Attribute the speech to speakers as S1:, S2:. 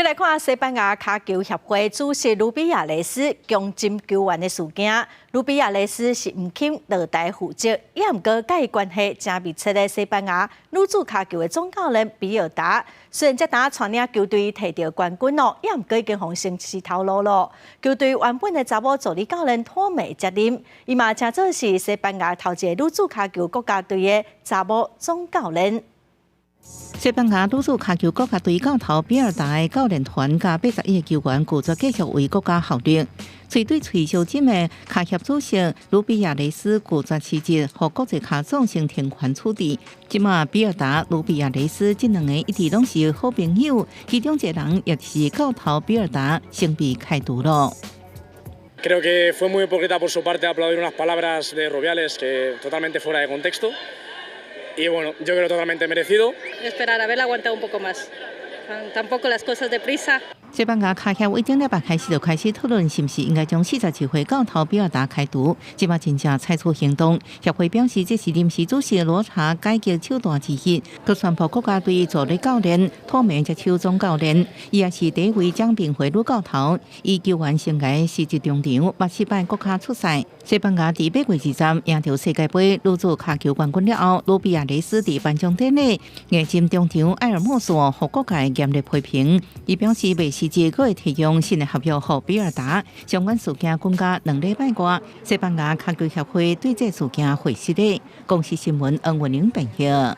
S1: 閣來看西班牙跤球協會主席魯比亞雷斯強針球員的事件。魯比亞雷斯是毋肯落台負責，也毋過佮伊關係誠密切的西班牙女子跤球的總教練比爾達，雖然這冬帶領球隊提著冠軍咯，也毋過已經予人死頭路咯。球隊原本的查某助理教練托美接任，伊嘛成做是西班牙頭一个女子跤球國家隊的查某總教練。
S2: 西班牙女子跤球國家隊教頭比爾達的教練團佮81個球員拒絕繼續為國家效力。喙對喙相針的跤協主席魯比亞雷斯拒絕辭職，予國際跤總先停權處置。這馬比爾達、魯比亞雷斯這兩个一直攏是好朋友，其中一個人也是教頭比爾達，先被開除了。
S3: Creo que fue muy hipócrita por su parte aplaudir unas palabras de Rubiales que totalmente fuera de contexto. Y bueno, yo creo totalmente merecido.
S4: Esperar, haber aguantado un poco más. Tampoco las cosas de prisa.
S2: 西班牙跤協會頂禮拜開始就開始討論，是毋是應該將42歲教頭比爾達開除。這馬真正採取行動。協會表示，這是臨時主席羅查改革手段之一。閣宣布國家隊助理教練托梅接手總教練，伊也是第一位將兵會女教頭。伊球員生涯實質中場，捌四擺國家出賽。西班牙佇8月20贏著世界盃女子跤球冠軍了後，魯比亞雷斯佇頒獎典禮硬針中場埃爾莫索，予各界嚴厲批評。伊表示袂辭職，閣會提供新的合約予比爾達。相關事件僅加2禮拜外，西班牙跤球協會對這事件回實的。公視新聞黃文玲編譯。